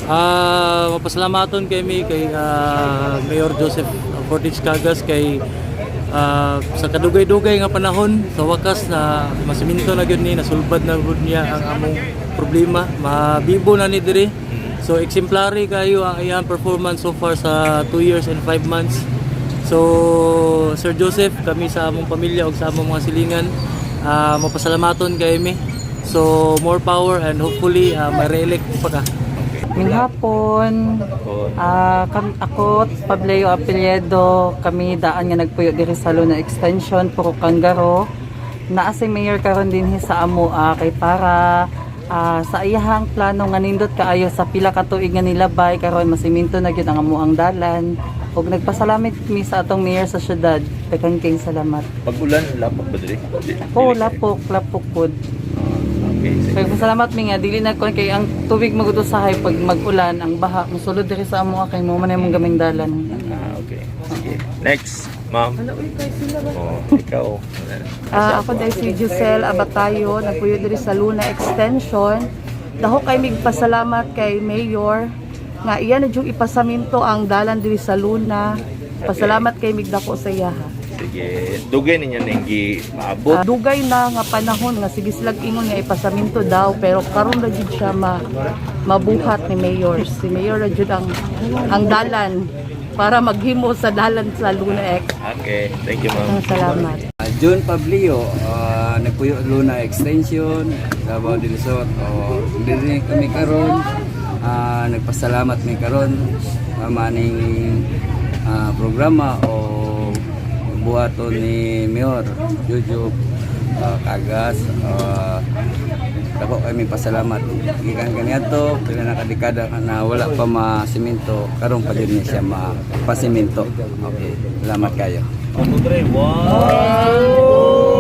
Mapasalamaton kami kay Mayor Joseph Fortich Cagas kay sa kadugay-dugay nga panahon, sa wakas na masiminto na gyud ni, nasulbad na gyud niya ang among problema, mabibo na ni diri. So exemplary kayo ang iyang performance so far sa 2 years and 5 months. So Sir Joseph, kami sa among pamilya ug sa among mga silingan, mapasalamaton kay mi. So more power and hopefully ma-re-elect pa ka. Maayong hapon. Ako, Pableo Apelyedo, kami daan nga nagpuyo diri sa Luna Extension, Purok Kangaro. Naa si Mayor karon dinhi sa amo kay para sa iyahang plano nga nindot kaayo sa pila ka tuig nga nilabay, karon masiminto na gyud ang amoang dalan. Ug nagpasalamat mi sa atong mayor sa syudad. Daghan kayong salamat. Pag ulan, lapok ba diri? Oh, lapok, lapok pod. Okay, sige. Kaya pasalamat mi nga dili na kon kay ang tubig magud usahay pag mag-ulan, ang baha mosulod diri sa amo kay mo man imong gaming dalan. Ah, okay. Sige. Next, ma'am. Oh, ikaw. Ako diay si Giselle Abatayo, nagpuyo diri sa Luna Extension. Dako kay mig pasalamat kay Mayor nga iya na jung ipasaminto ang dalan diri sa Luna. Pasalamat kay mig dako sa iyaha. Sige. Dugay ninyo ning gipaabot. Dugay na nga panahon nga sige silag ingon nga ipasaminto daw, pero karon ra jud siya mabuhat ni Mayor. Si Mayor ra jud ang dalan para maghimo sa dalan sa Luna X. Okay. Thank you, ma'am. Salamat. June Pablio, nagpuyo Luna Extension, Davao del Sur. O, diri kami karon, nagpasalamat mi karon maning programa o buhaton ni Mayor Jojo Cagas. Dako kami pasalamat. Gikan kaniadto, pila na kadekada na wala pa masiminto, karon pa jud ni siya mapasiminto. Okay, salamat kayo. 1, 2, 3. Wow!